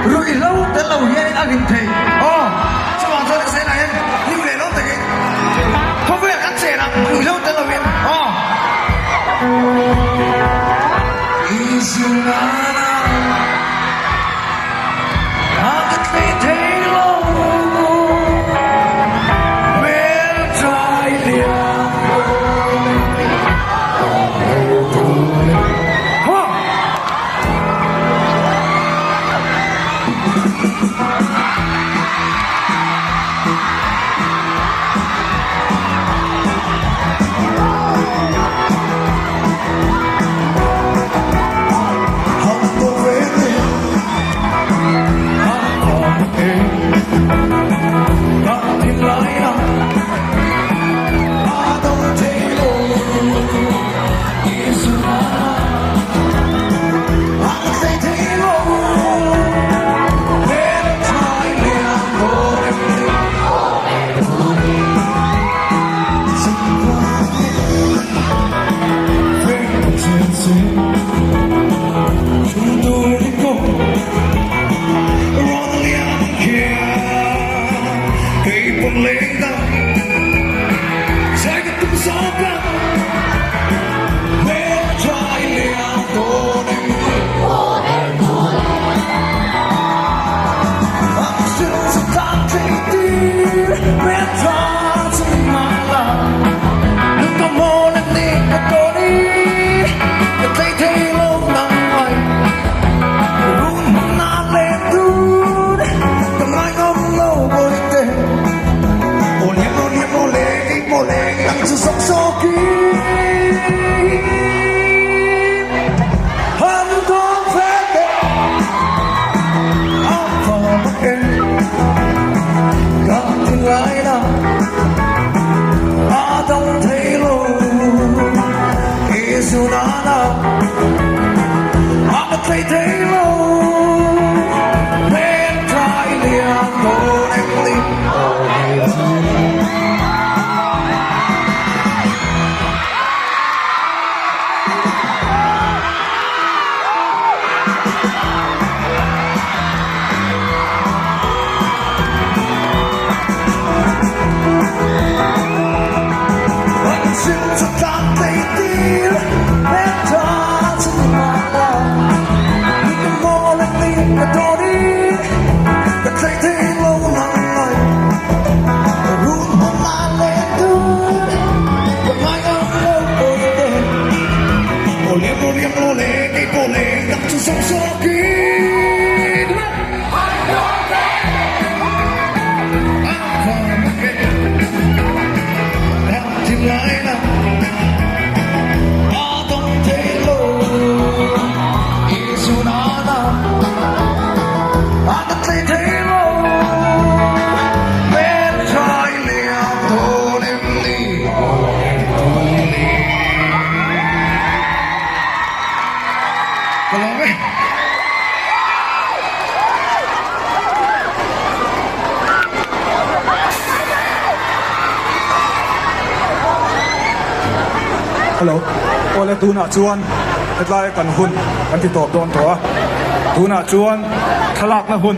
Ruihhlo tel lo hianin a rin thei. Aw, chuvang chuan Israel ah hian hlim leh lo takin khawvel kan chen ang, ruihhlo tel lovin. Aw. Israel a ka tlei thei lo, hmel trai lian Huh! Hello, awle tunah chuan hetlai kan hun kan ti tawp dawn tawh a, tunah chuan thlalakna hun.